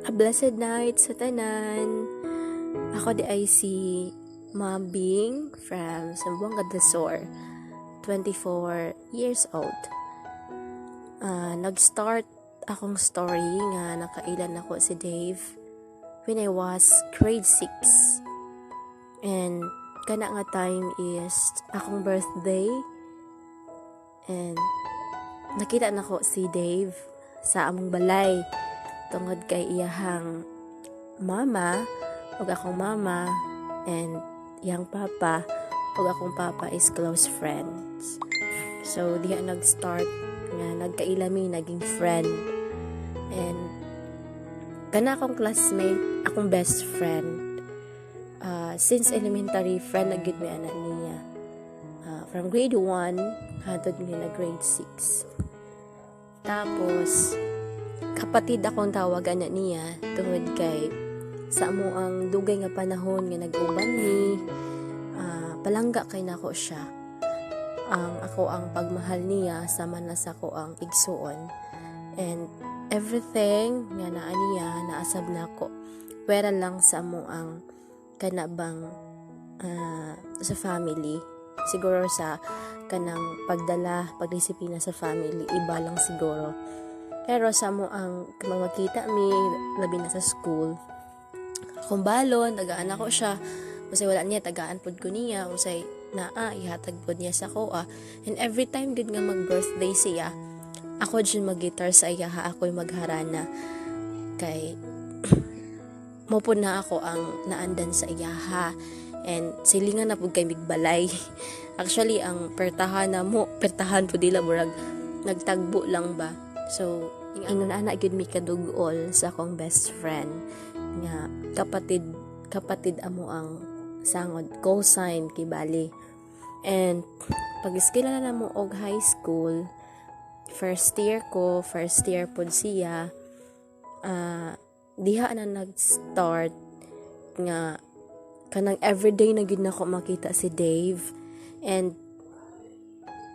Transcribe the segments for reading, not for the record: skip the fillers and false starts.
A blessed night sa tanan. Ako diay si Mabing from Zamboanga del Sur, 24 years old. Nag-start akong story nga nakailan nako si Dave when I was grade 6. And kana nga time is akong birthday. And nakita nako si Dave sa among balay tungod kay iyahang mama ug akong mama and iyang papa ug akong papa is close friends. So diha nag-start nga nagkaila mi, naging friend. And kana akong classmate, akong best friend. Since elementary, friend na gyud mi ana niya. From grade 1 hantod mi na grade 6. Tapos kapatid akong tawagan na niya tungod kay sa amo ang dugay nga panahon nga nag-uban mi, palangga kay nako siya. Ang ako ang pagmahal niya sama na sa ako ang igsuon. And everything nga naa niya, naasab nako. Pwera lang sa amo ang kana bang sa family. Siguro sa kanang pagdala, pagdisiplina sa family, iba lang siguro. Pero sa amo ang makita mi, labi na sa school, akong balon, tagaan ako siya. Usay wala niya, tagaan pod ko niya. Usay naa, ihatag pod niya sa akoa. And every time gud nga mag-birthday siya, ako jud mag-guitar sa iya, ako'y magharana. Kay mo pod na ako ang naandan sa iyaha. And silingan na pud kay migbalay. Actually, ang pertahan na mo, pertahan po dila, murag nagtagbo lang ba. So, ingon ana gyud mi kadugol sa akong best friend nga kapatid, kapatid amo ang sangod, call sign kibali. And pag na na mo og high school, first year ko, first year pod siya, diha na nag-start nga kanang everyday na gyud nako makita si Dave. And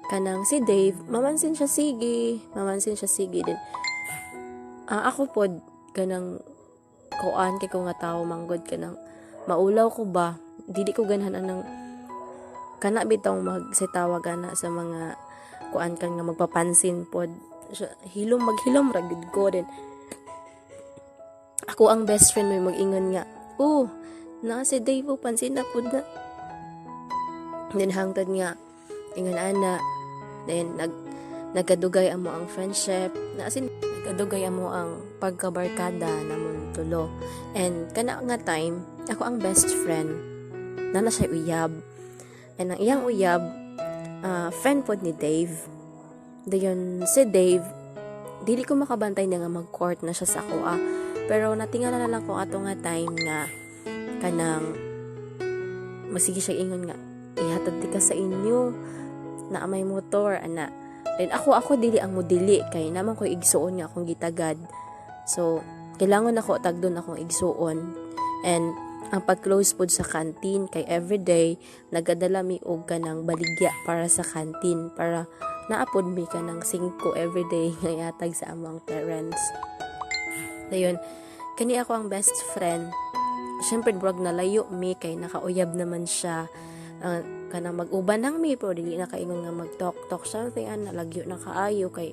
kanang si Dave, mamansin siya sige, mamansin siya sige din. Ako pod kanang kuan kay ko nga tawo manggod, kanang maulaw ko ba, dili ko ganahan anang kana bitaw mag sa tawag ana sa mga kuan kan nga magpapansin pod. Hilom, maghilom ra gud ko din. Ako ang best friend may mag-ingon nga, "Oh, na si Dave, oh, pansin na pud na." Then hangtod nga ingon ana, then nagkadugay amo ang friendship na, as in nagkadugay amo ang pagkabarkada namon tulo. And kana nga time, ako ang best friend na siya uyab, and ang iyang uyab, friend pod ni Dave. Dayon si Dave, dili ko makabantay na nga mag-court na siya sa ako ah. Pero natingala na lang ko ato nga time nga kanang masige siya ingon nga, "Ihatod di ka sa inyo na may motor," ana. Then ako dili ang modili kay naman ko igsuon nga akong gitagad. So kailangan ako tagdon akong igsuon. And ang pag-close pod sa canteen kay everyday nagadala mi og kanang baligya para sa canteen para naapod mi kanang 5 everyday nga ihatag sa among parents. Dayon kani ako ang best friend, syempre murag nalayo mi kay nakauyab naman siya. Kanang mag-uban lang mi pero dili na kaingon nga mag-talk talk something ana, lagyo na kaayo kay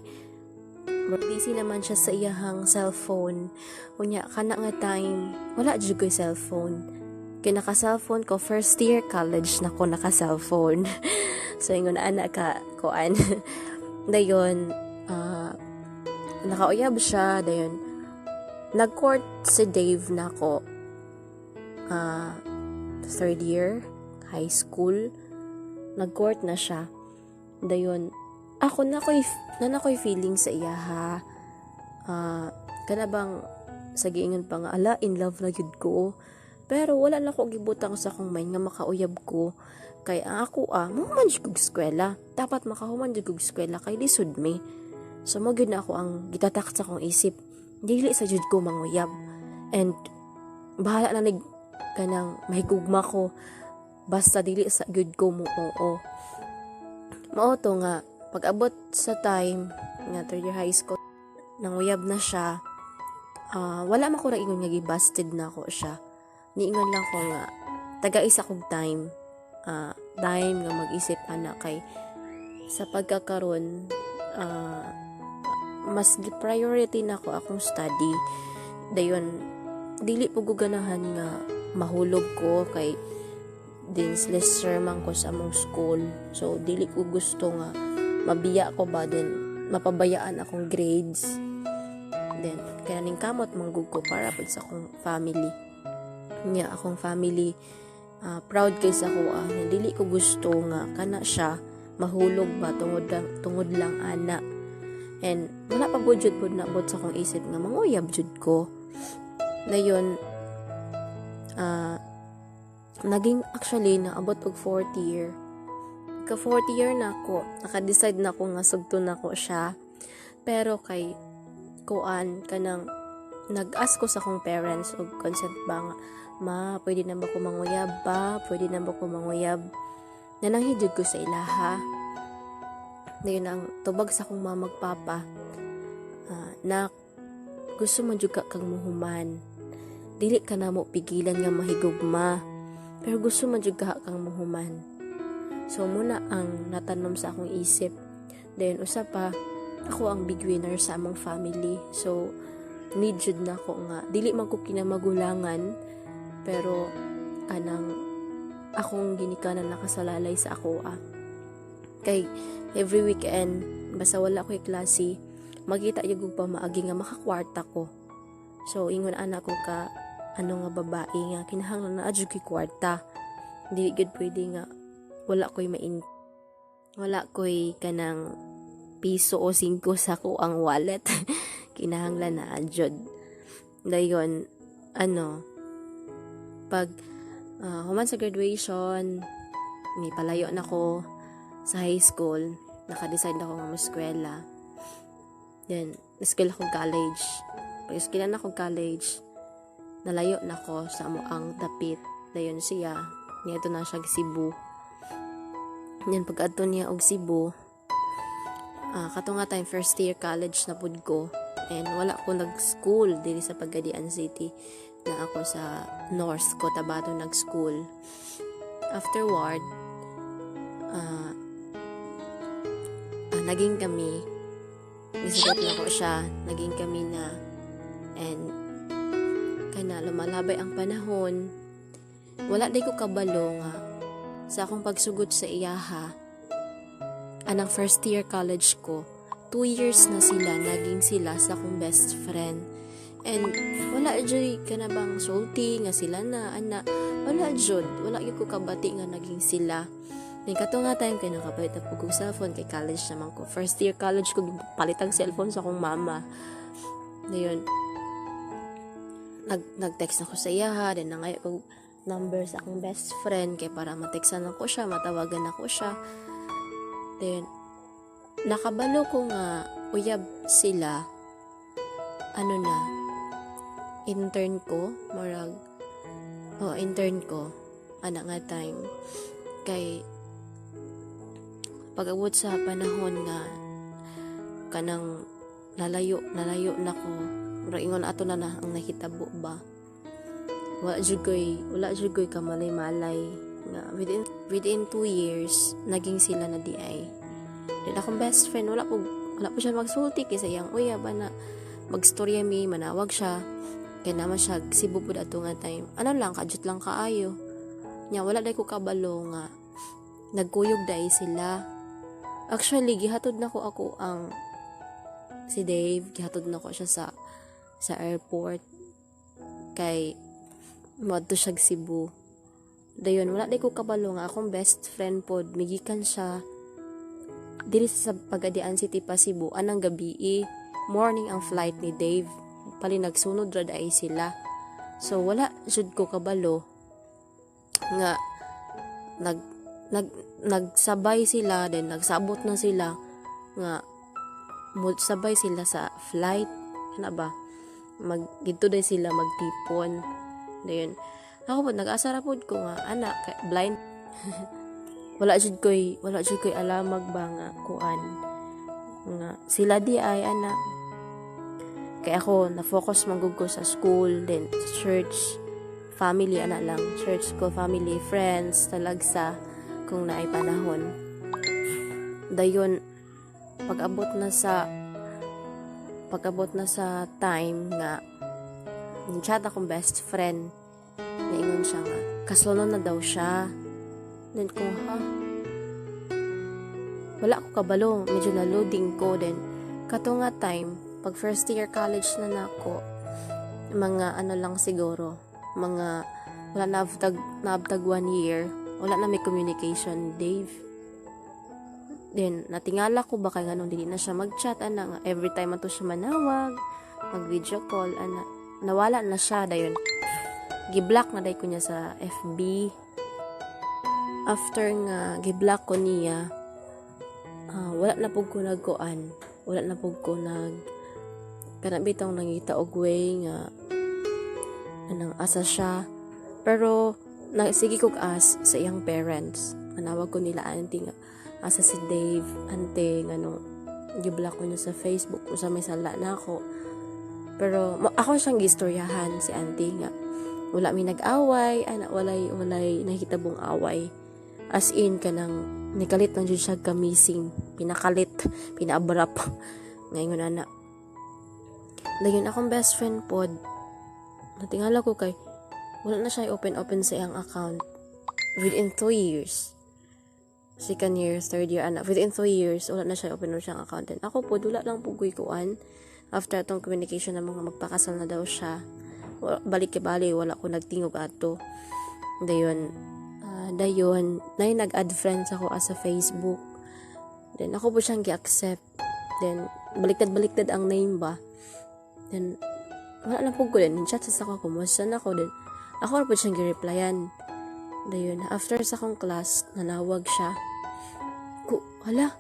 busy naman siya sa iyahang cellphone. Unya kana nga time, wala jud ko'y cellphone. Kay naka-cellphone ko first year college na ko naka-cellphone. So ingon ana ka kuan. Dayon nakauyab siya, dayon nag-court si Dave nako third year high school, nag-court na siya. Dayon ako na ko'y feeling sa iya ha. Kana bang sa giingon pa nga, ala, in love na gyud ko. Pero wala na ko gibutang sa akong mind nga makauyab ko kay ang ako mo man jud kog eskwela, dapat makahuman jud kog eskwela kay lisod mi. So mo gyud na ako ang gitatak sa akong isip, dili sa jud ko manguyab and bahala na nig kanang mahigugma ko, basta dili sa gyud ko mo oo. Mao to nga pag-abot sa time nga third year high school, nanguyab na siya. Wala man ko ingon nga gibasted nako siya. Niingon lang ko nga taga-isa kog time. Time nga mag-isip ana kay sa pagkakaron mas gi-priority nako akong study. Dayon dili po ko ganahan nga mahulog ko kay dean's lister man ko sa among school. So dili ko gusto nga mabiya ko ba, then mapabayaan akong grades. Then kaya ning kamot manggug ko para pud sa akong family. Nya akong family proud kay sa ako nga dili ko gusto nga kana siya mahulog ba tungod lang ana. And wala pa pud jud pud naabot sa akong isip nga manguyab jud ko. Dayon naging, actually, naabot og fourth year. Ka fourth year na ako, naka-decide na ako nga sugton nako siya. Pero kay kuan, kanang nag-ask ko sa akong parents og consent ba nga, "Ma, pwede na ba ko manguyab ba? Pwede na ba ko manguyab?" Nananghid jud ko sa ilaha. Dayon ang tubag sa akong mama ug papa, "Na gusto man jud ka kang muhuman. Dili ka namo pigilan nga mahigugma. Pero gusto man jud ka kang muhuman." So muna ang natanom sa akong isip. Then usa pa, ako ang big winner sa among family. So need jud nako nga dili man ko kinamagulangan, pero kanang akong ginikanan nakasalalay sa ako ah. Kay every weekend, basta wala ko'y klase, makita yung og pamaagi nga makakwarta ko. So ingon ana ko ka ano nga babae nga kinahanglan na adyo ko'y kwarta. Dili gud pwede nga wala ko'y kanang piso o singko sa ko ang wallet. Kinahanglan na jud. Dayon ano, pag human sa graduation, may palayo na ko sa high school, naka-decide ako nga mo-eskwela. Then, eskwela ko college. Pag eskwela na ko college, nalayo na ko sa amo ang dapit. Dayon siya, niadto na siya Cebu. Then pag adto niya og Cebu, kato nga time first year college na pud ko. And wala ko nag-school diri sa Pagadian City, na ako sa North Cotabato nag-school. Afterward, naging kami, gisugot nako siya, naging kami na, and kana lumalabay ang panahon, wala day ko kabalo nga sa akong pagsugot sa iyaha, anang first year college ko, 2 years na sila, naging sila sa akong best friend. And wala jud kana bang sulti nga sila na, ana, wala jud, wala gyud ko kabati nga naging sila. Then kato nga time kay nakapalit na pud kog cellphone kay college naman ko. First year college ko, palit ang cellphone sa akong mama. Dayon, nag-text ako sa iya, then nangayo ko number sa akong best friend kay para mateksan ako siya, matawagan ako siya. Then, nakabalo ko nga uyab sila, ano na, intern ko, murag, oh, intern ko, ana nga time. Kay, pag-abot sa panahon nga, kanang, nalayo, nalayo na ko, murag ingon ato na na ang nahitabo ba. Wala jud ko'y kamalay-malay nga within 2 years naging sila na di ay. Then akong best friend, wala po siya magsulti kay sa iyang uyab ana, magstorya mi, manawag siya kay naman siya Cebu pud ato nga time. Ano lang, kadyot lang kaayo nya, wala day ko kabalo nga nagkuyog dai sila. Actually, gihatod na ko ako ang si Dave, gihatod na ko siya sa airport kay moadto siya Cebu. Dayon wala day ko kabalo nga akong best friend pod migikan siya diri sa Pagadian City pa Cebu anang gabi. Morning ang flight ni Dave, pali nagsunod ra diay sila. So wala jud ko kabalo nga nag nag nagsabay sila, then nagsabot na sila nga sabay sila sa flight ana ba, mag didto day sila magtipon. Dayon ako pod nag-asa ra pod ko nga ana kay blind, wala jud koy alamag ba nga kuan nga sila di ay ana. Kay ako na-focus man gud ko sa school, then sa church, family, ana lang. Church, school, family, friends, talagsa kung naay panahon. Dayon pag-abot na sa time nga chat akong best friend, naingon siya nga kasalnon na daw siya. Then ko, "Ha?" Wala ko kabalo, medyo na loading ko. Then kato nga time, pag first year college na nako, mga ano lang siguro, mga wala na naabtag one year, wala na may communication, Dave. Then natingala ko ba kay nganong dili na siya mag-chat ana, nga every time ato siya manawag, mag video call ana, nawala na siya. Dayon gi-block na day ko niya sa FB. After nga gi-block ko niya, wala na pud ko nagkuan, wala na pud ko nag kana bitong nangita og way nga anang asa siya. Pero na, sige kog ask sa iyang parents. Manawag ko nila auntie nga, "Asa si Dave, ante? Nganong gi-block ko niya sa Facebook? Usa may sala na ako?" Pero ako siyang gistoryahan si auntie nga wala mi nag-away ana, walay nahitabong away, as in kanang nikalit lang jud siya kamising, pinakalit, pinaabrap ngayon ana. Dayon akong best friend pod, natingala ko kay wala na siya open open sa iyang account within 2 years, second year, third year ana. Within 2 years, wala na siya open siyang account. Then ako pod, wala lang pud ko'y kuan after atong communication na mga magpakasal na daw siya. Balik kay bali, wala ko nagtingog ato. Dayon nay nag-add friends ako as sa Facebook. Then ako po siyang gi-accept. Then baliktad-baliktad ang name ba. Then wala na po ko din chat sa ako, "Kumusta na ako?" Then ako ra po siyang gi-replyan. Dayon after sa akong class, nanawag siya ko, "Hala,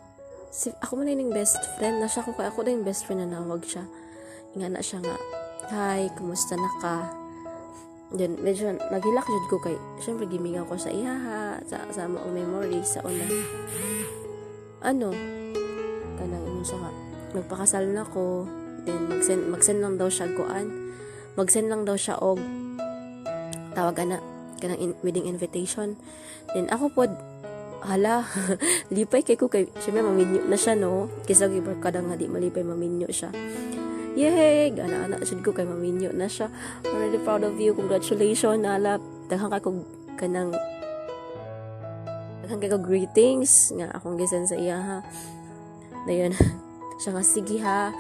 si ako man yung best friend na siya ko." Kay ako din best friend, nanawag siya nga na siya nga, "Hi, kumusta na ka?" Then medyo naghilak jud ko kay syempre gimingaw ko sa iyaha sa among memory sa una. Ano, kanang ingon siya nga magpakasal na ko. Then mag-send lang daw siya kuan, mag-send lang daw siya og tawag ana, kanang wedding invitation. Then ako pod, hala, lipay kay ko kay syempre maminyo na siya, no? Kaysa gibarkada nga di malipay maminyo siya. "Yay!" Gana ana jud ko kay maminyo na siya. "I'm really proud of you. Congratulations." Nala, daghan kay kog kanang daghan kay kog greetings nga akong gi-send sa iya ha. Dayon siya nga, "Sige ha,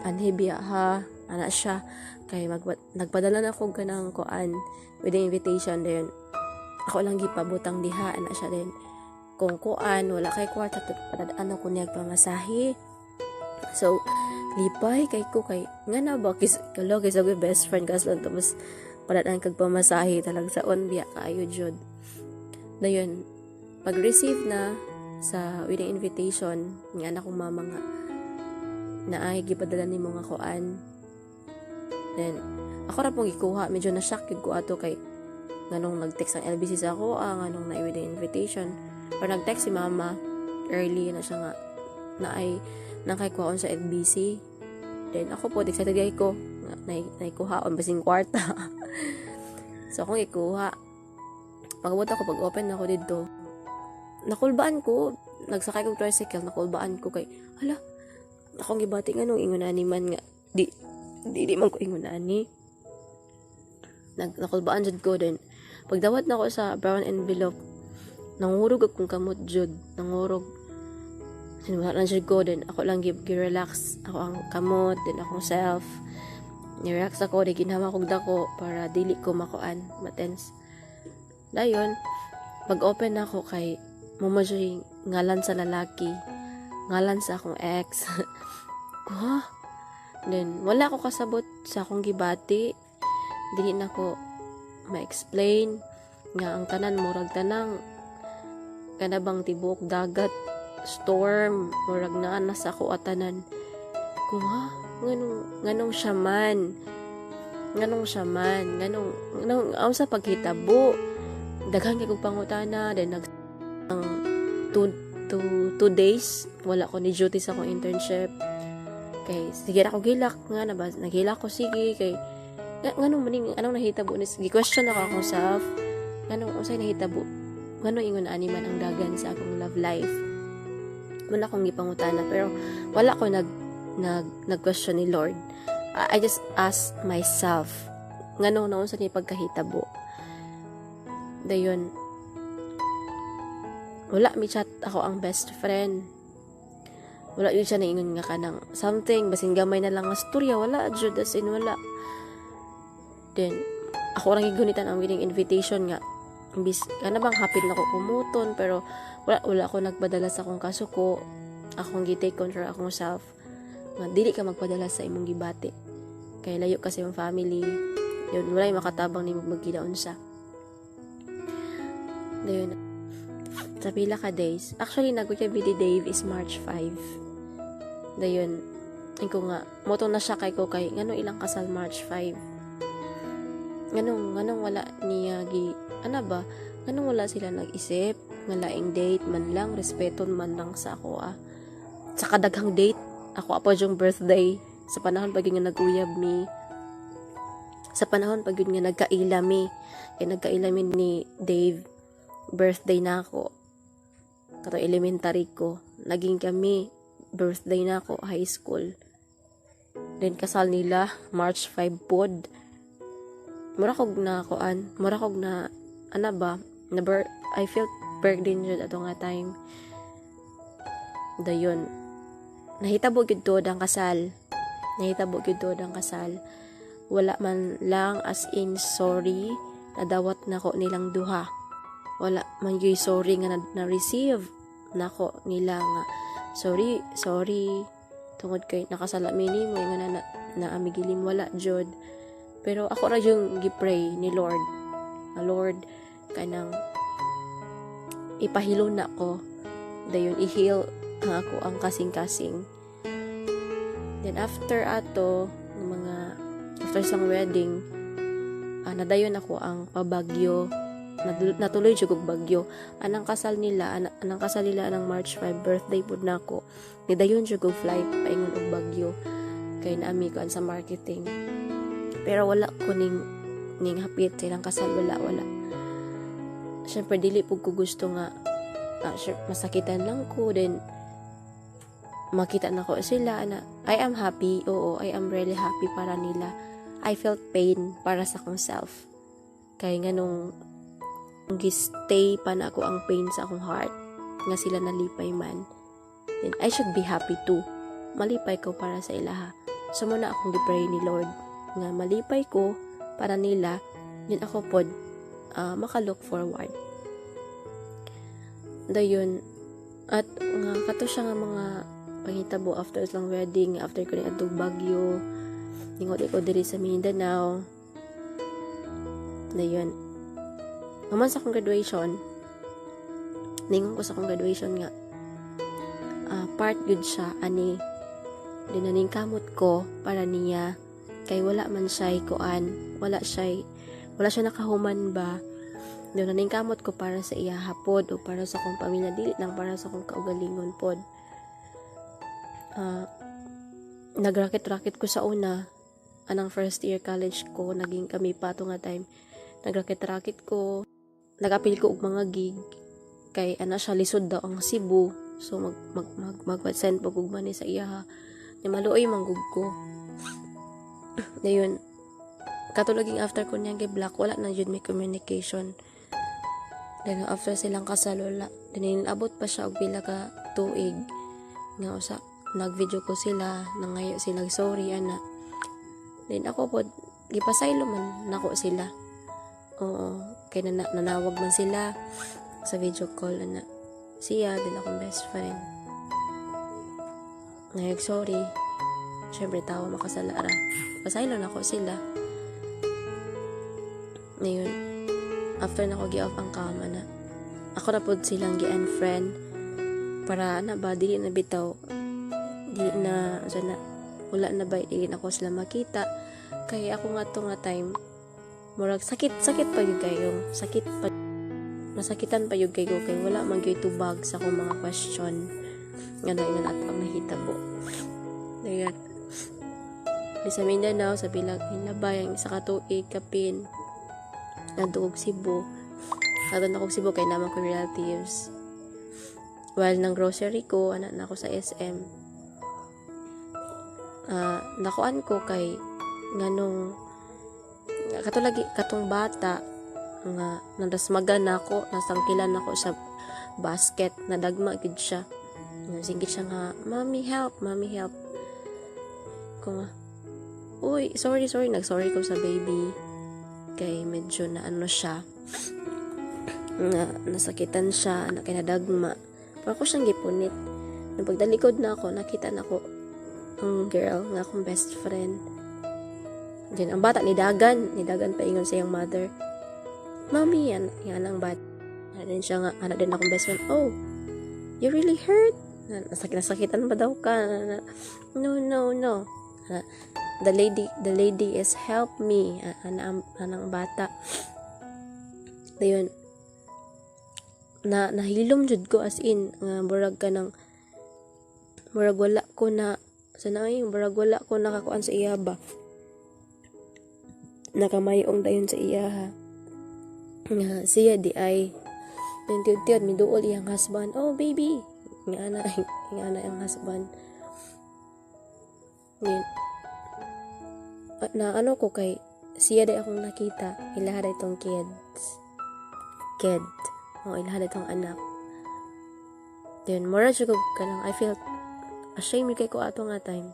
anhi biya ha," ana siya, kay nagpadala na ko kanang kuan, wedding invitation. Dayon ako lang gipabutang diha, ana siya. Then kung kuan, wala kay kwarta, padad-an ko niya pamasahe. So lipay kay ko kay nga na ba kis kalo kay sa best friend kaslan tapos padad-an kag pamasahe, talagsaon biya kaayo jud. Dayon pag receive na sa wedding invitation nga anak kong mama nga na ay gipadala nimo nga kuan. Then ako ra pong gikuha. Medyo na shock gyud ko ato kay nganong nag-text ang LBC sa ako, nganong na wedding invitation. Pero nag-text si mama early na siya nga na ay nakay kuhaon sa LBC. Then ako po, excited kay ko nga naikuhaon basin kwarta. So akong ikuha, pag-abot ako, pag open ako didto, nakulbaan ko. Nagsakay kog tricycle, nakulbaan ko kay hala, akong gibati nganong ingon ani man nga di man ko ingon ani. Nakulbaan jud ko. Then pagdawat na ko sa brown envelope, nangurog akong kamot jud, nangurog. Then wala na jud ko. Then ako lang gi-relax ako ang kamot, then akong self ni-relax ako di ginhawa kog dako para dili ko makuan, matense. Dayon pag open ako, kay mo yung ngalan sa lalaki, ngalan sa akong ex ko, ha? Then wala ko kasabot sa akong gibati. Dili na ko ma-explain nga ang tanan murag tanang kana bang tibuok dagat storm, murag naa na sa ako atanan ko, ha? Nganong siya man? Nganong siya man? Nganong aw sa paghitabo? Daghan kay kog pangutana. Then nag ang 2 days wala ko ni duty sa akong internship. Kay sige ra ko gilak nga na ba, naghilak ko sige kay nga, nganong maning anong nahitabo ni, gi-question ako akong self, nganong unsay nahitabo, nganong ingon ani man ang dagan sa akong love life. Wala akong gipangutana, pero wala ko nag nag nag-question ni Lord. I just ask myself nganong naunsa ni pagkahitabo. Dayon wala mi chat ako ang best friend. Wala yun siya naingon nga kanang something, basin gamay na lang nga storya, wala jud, as in wala. Then ako lang gigunitan ang wedding invitation nga imbis kana bang hapit na ko kumuton, pero wala, wala ako nagpadala sa akong kasuko. Akong gi-take control akong self nga dili ka magpadala sa imong gibati kay layo ka sa imong family. Yun, wala yung makatabang nimo magkinaon sa. Dayon sa pila ka days, actually naguyab ni Dave is March 5. Dayon ko nga moto na siya kay ko kay ngano ilang kasal March 5, nganong wala niya gi ana ba, nganong wala sila nag-isip nga laing date man lang, respeton man lang sa ako ah, sa kadaghang date ako pa yung birthday sa panahon pag nga nag-uyab mi, sa panahon pag yun nga nagkaila mi, kay nagkaila mi ni Dave, birthday na ako kato elementary ko. Naging kami, birthday na ako high school. Then kasal nila March 5 pod. Mura kog na kuan, mura kog na ana ba na I felt burden jud ato nga time. Dayon nahitabo gyud tuod ang kasal, nahitabo gyud tuod ang kasal. Wala man lang as in sorry nadawat nako nilang duha. Wala man gyud sorry nga na receive nako nila nga sorry, sorry tungod kay nakasala mi nimo nga na, na amigilim. Wala jud. Pero ako ra yung gi-pray ni Lord nga, "Lord, kanang ipahilo na ko, dayon i-heal ang ako ang kasing-kasing." Then after ato ng mga after sang wedding, nadayon ako ang pabagyo. Natuloy jud og bagyo anang kasal nila, anang kasal nila anang March 5, birthday pud nako. Nidayon jud og flight paingon og Bagyo kay naami ko sa marketing, pero wala ko ning hapit sa ilang kasal. Wala, wala. Syempre dili pud ko gusto nga sure, masakitan lang ko, then makita na ko sila na I am happy. Oo, I am really happy para nila. I felt pain para sa akong self kay nga nung gi-stay pa na ako ang pain sa akong heart nga sila nalipay man, then I should be happy too. Malipay ko para sa ilaha. So mo na akong gi-pray ni Lord nga malipay ko para nila, yun ako pod maka-look forward. Dayon at nga kato siya nga mga panghitabo after lang wedding, after ko ni adtog Bagyo, ningot ko diri sa Mindanao. Dayon naman sa akong graduation, ningon ko sa akong graduation nga part gud siya ani din, naning kamot ko para niya kay wala man siya kuan, wala siya nakahuman ba. Doon naning kamot ko para sa iya hapod o para sa akong pamilya, dili lang para sa akong kaugalingon pod. Nagraket-raket ko sa una anang first year college ko. Naging kami pa ato nga time, nagraket-raket ko, nag-apil ko og mga gig kay ana siya, lisod daw ang Cebu, so mag mag mag mag send pag og money sa iya nya. Maluoy man gud ko. Dayon katulaging after ko niyang gi-block, wala na jud may communication. Then after silang kasal, wala then abot pa siya og pila ka tuig nga usa nag-video ko sila, nangayo sila sorry ana. Then ako pod gipasaylo man nako sila. Oo, kay nanawag man sila sa video call ana, siya din akong best friend nangayog sorry. Syempre tao, makasala ra. Pasaylo nako sila. Ngayon after nako gi-off ang cam ana, ako na pod silang gi-unfriend para ana ba, dili na bitaw, dili na so na wala na ba, dili na ko sila makita kay ako nga to nga time murag sakit, sakit pa gyud kayo, sakit pa, masakitan pa gyud kayo kay wala man gyud tubag sa akong mga question nga na ingon ato ang nahitabo. Dayon Di sa Mindanao, sa bilang hinlabay ang 1 ka tuig kapin. Ngadto og Cebu. Adto na kog Cebu kay naa man ko relatives. While nang grocery ko, ana na ako sa SM. Nakuan ko kay nganong kato lagi katong bata nga nadasmagan nako, nasangkilan nako sa basket, nadagma gid siya. Singgit siya nga, "Mommy, help! Mommy, help!" Ko nga, "Uy, sorry, sorry." Nag-sorry ko sa baby. Kay medyo na ano siya, nga nasakitan siya, na kinadagma. Pero ako siyang gipunit. Nung pagdalikod na ako, nakita na ko ang girl nga akong best friend. Then, ang bata ni dagan, ni dagan paingon sa iyang mother. "Mommy," yan, yan ang bata. Ana din siya nga, ana din akong best friend. "Oh, you really hurt? Nasakitan ba daw ka?" "No, no, no. The lady is help me." Ana, anang bata. Dayon, na nahilom jud ko, as in nga murag ka ng murag wala ko na sa na, murag wala ko nakakuan sa iya ba, nakamayong dayon sa iya ha nga siya di ay. Then tiud miduol iyang husband. "Oh, baby," nga ana ang husband. Then na ano ko kay siya di akong nakita, ilaha itong kids kid o ilaha itong anak. Then mura jud ko kanang I feel ashamed kay ko ato nga time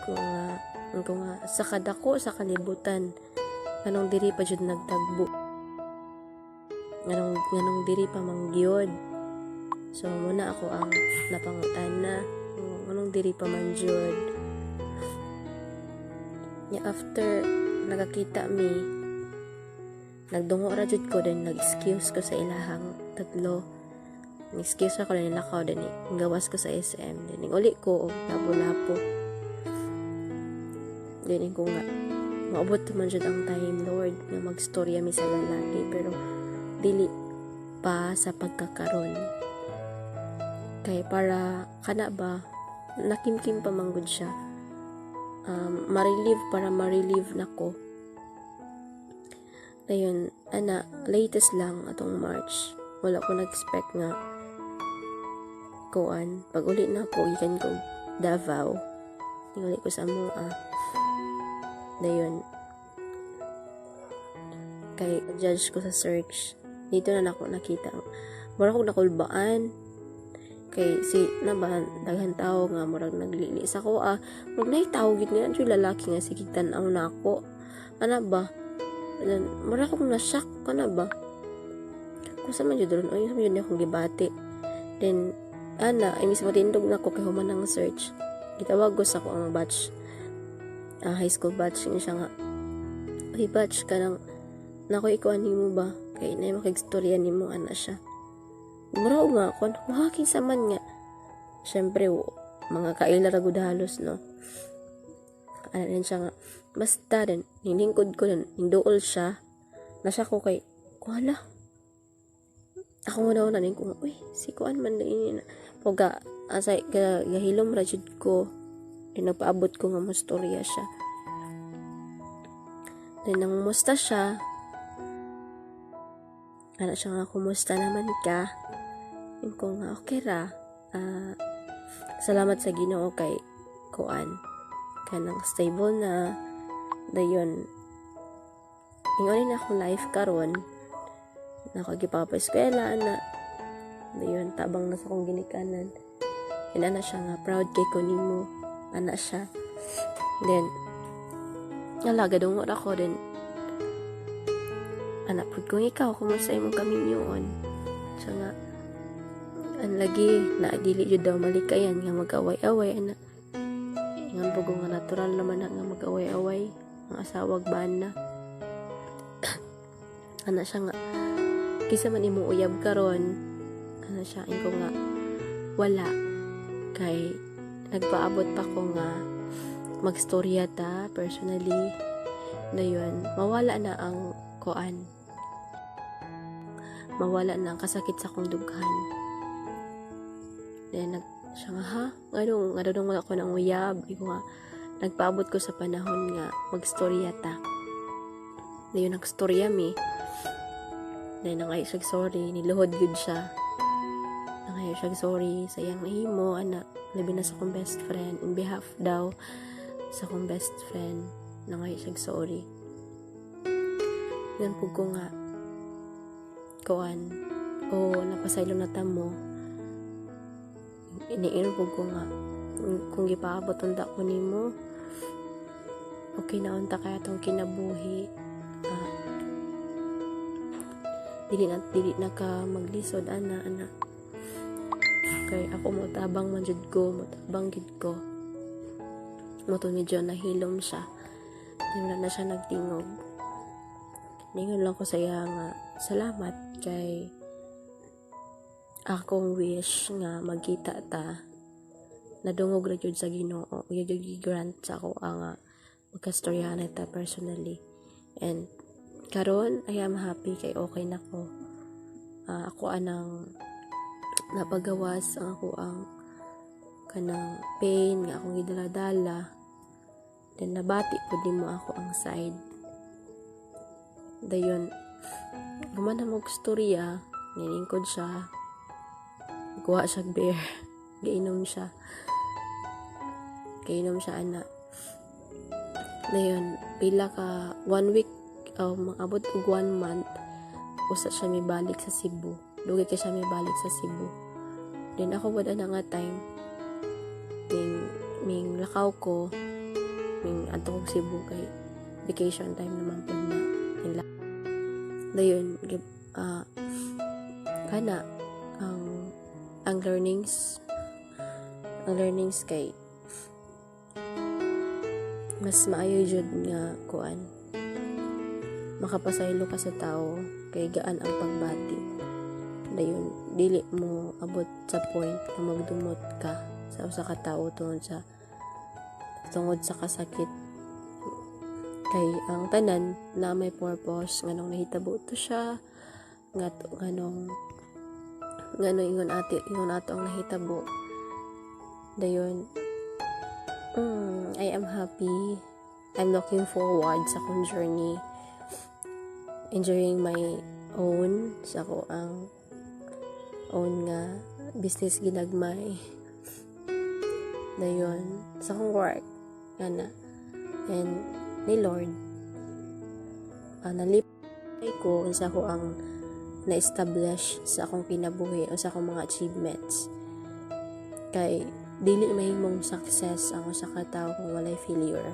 ko nga sa kadako sa kalibutan, nganong diri pa jud nagtagbo, nganong diri pa mangyod. So muna ako ang napangutana, nganong diri pa man jud nya. After nagakita mi, nagdungo ra jud ko. Then nag-excuse ko sa ilahang tatlo. Nag-excuse ako, then nilakaw, then gawas ko sa SM, then uli ko og Lapu-Lapu. Then ko nga maabot man jud ang time, Lord, nga magstorya mi sa lalaki, pero dili pa sa pagkakaron kay para kana ba, nakimkim pa manggod siya, ma-relieve, para ma-relieve nako. Ayun, ana, latest lang atong March. Wala ko nag-expect nga kuan pag uli na ako gikan ko Davao, uli ko sa Mua. Dayon kay judge ko sa search dito na nako nakita, mura ko nakulbaan kay si na ba, daghan tao nga murag naglili sa ko, ah, murag nay tao gid nga jud lalaki nga sige tan-aw nako ana ba. Then, mura akong na-shock ka na ba, kung sa man jud ron, ay, sa man jud akong gibati. Then ana ay mismo tindog na ko kay human ang search, gitawag ko sa ko ang batch, high school batch niya. Siya nga, "Uy, batch, kanang nako ikuan nimo ba kay nay makigstorya nimo," ana siya. Mura nga kon mahaking sa man nga syempre mga kaila ra gud halos, no? Ana din siya nga basta din nilingkod ko, din ninduol siya na siya ko kay kuhala ako nga na ko nga, "Uy, si kuan man din na." Poga asay ga gahilom ra jud ko. Din nagpaabot ko nga mostorya siya. Then nangumusta siya. Ana siya nga, "Kumusta naman ka?" Yun ko nga, "Okay ra. Salamat sa Ginoo kay kuan kanang stable na." Dayon ingon na akong life karon, nakagipapa-eskwela ana. Dayon tabang na sa akong ginikanan. And ana siya nga, "Proud kay ko nimo," ana siya. Then ala, gadungo ra ko. Then ana pud kung ikaw, kumusta imong kaminyoon? Siya nga ang lagi na dili jud daw malikayan nga mag-away-away ana. Ingon po ko nga natural naman na nga mag-away-away ang asawag bana. Ana siya nga, "Kinsa man imong uyab karon?" ana siya. Ingon nga wala kay nagpaabot pa ko nga magstorya ta personally. Dayon mawala na ang kuan, mawala na ang kasakit sa akong dughan. Then nag siya nga, "Ha, nganong wala ko ng uyab?" Iko nga Nagpaabot ko sa panahon nga magstorya ta. Dayon nagstorya mi. Then nangayo siya sorry, niluhod gud siya. Nangayo siya sorry sa iyang nahimo ana, labi na sa akong best friend, in behalf daw sa akong best friend, nangayo siya sorry. Ingon pud ko nga kuan o napasaylo na ta mo. Iniingon pud ko nga kung gipaabot unta ko nimo, okay na unta kaya tong kinabuhi, dili na ka maglisod ana ana kay ako mo tabang man jud ko, motabang gid ko mo to. Medyo nahilom siya. Di wala na siya nagtingog. Ningon lang ko sa iya nga salamat kay akong wish nga magkita ta nadungog ra jud sa Ginoo, gyud gi-grant sa ako ang magkastoryahan ta personally. And karon I am happy kay okay na ko. Ako anang napagawas ang ako ang kanang pain nga akong gidala-dala. Then nabati pud nimo ako ang side. Dayon human na mo storya, nilingkod siya, kuha siya beer, gainom siya, kainom siya ana. Dayon pila ka one week, maabot og one month, usa siya mibalik sa Cebu. Dugay kay siya mibalik sa Cebu. Then ako wala na nga time, ning lakaw ko, ning adto kog Cebu kay vacation time naman pud na nila. Dayon kana ang learnings kay mas maayo jud nga kuan, makapasaylo ka sa tao kay gaan ang pagbati. Dayon dili mo abot sa point nga magdumot ka sa usa ka tawo tungod sa kasakit, kay ang tanan na may purpose nganong nahitabo to siya, nga nganong ingon ato ang nahitabo. Dayon I am happy. I'm looking forward sa akong journey, enjoying my own, sa ako ang own nga business ginagmay, dayon sa akong work ana and ni Lord. Nalipay ko sa ako ang na-establish sa akong kinabuhi o sa akong mga achievements, kay dili mahimong success ang usa ka tawo kung walay failure.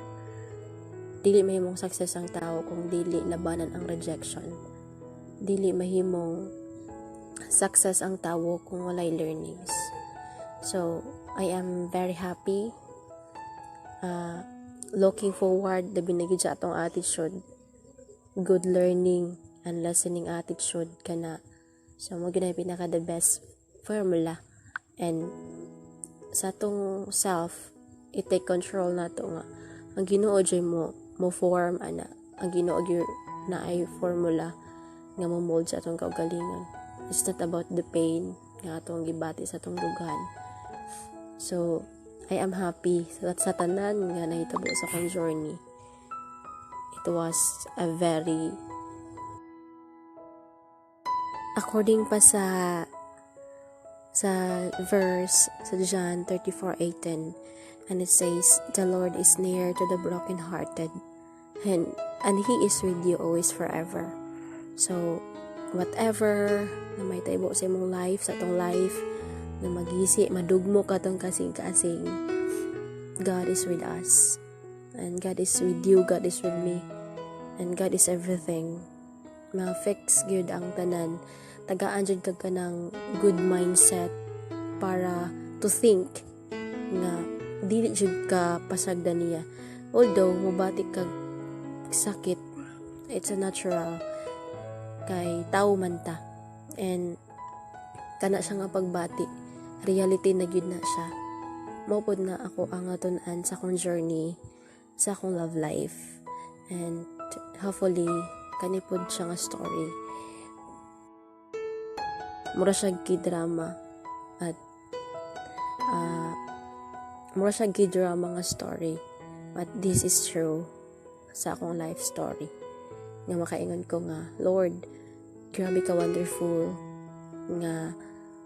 Dili mahimong success ang tao kung dili labanan ang rejection. Dili mahimong success ang tawo kung walay learnings. So I am very happy, looking forward, labi na gyud sa atong attitude, good learning and listening attitude kana. So mo gyud pinaka the best formula. And sa atong self, i-take control nato nga ang Ginoo jud mo form ana, ang Ginoo gyud na ay formula nga mo mold sa atong kaugalingon. It's not about the pain nga atong gibati sa atong dughan. So I am happy sa tanan nga nahitabo sa akong journey. It was a very, according pa sa verse sa John 34:18, and it says, "The Lord is near to the brokenhearted and He is with you always forever." So whatever na may tabo sa imong life, sa atong life, na magisi, madugmo ka tong kasing-kasing, God is with us and God is with you, God is with me, and God is everything. Ma-fix gyud ang tanan. Tagaan jud kag kanang good mindset para to think nga dili jud ka pasagdan niya. Although mubati kag sakit, it's a natural kay tao man ta. And kana siya nga pagbati, reality na gyud na siya. Mao pod na ako ang natun-an sa akong journey sa akong love life. And hopefully kani pod siya nga story, mura siya K-drama at mura siya K-drama nga story. But this is true sa akong life story. Nga makaingon ko nga, "Lord, grabe ka wonderful nga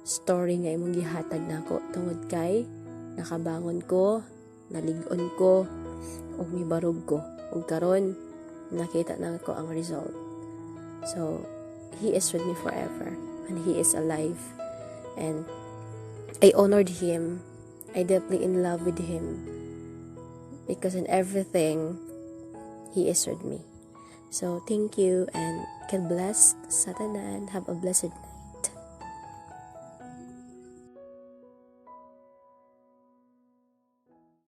story nga imong gihatag nako tungod kay nakabangon ko, nalig-on ko, ug mibarog ko. Ug karon nakita na ko ang result." So, He is with me forever and He is alive and I honored Him. I deeply in love with Him because in everything He is with me. So, thank you and God bless sa tanan. Have a blessed night.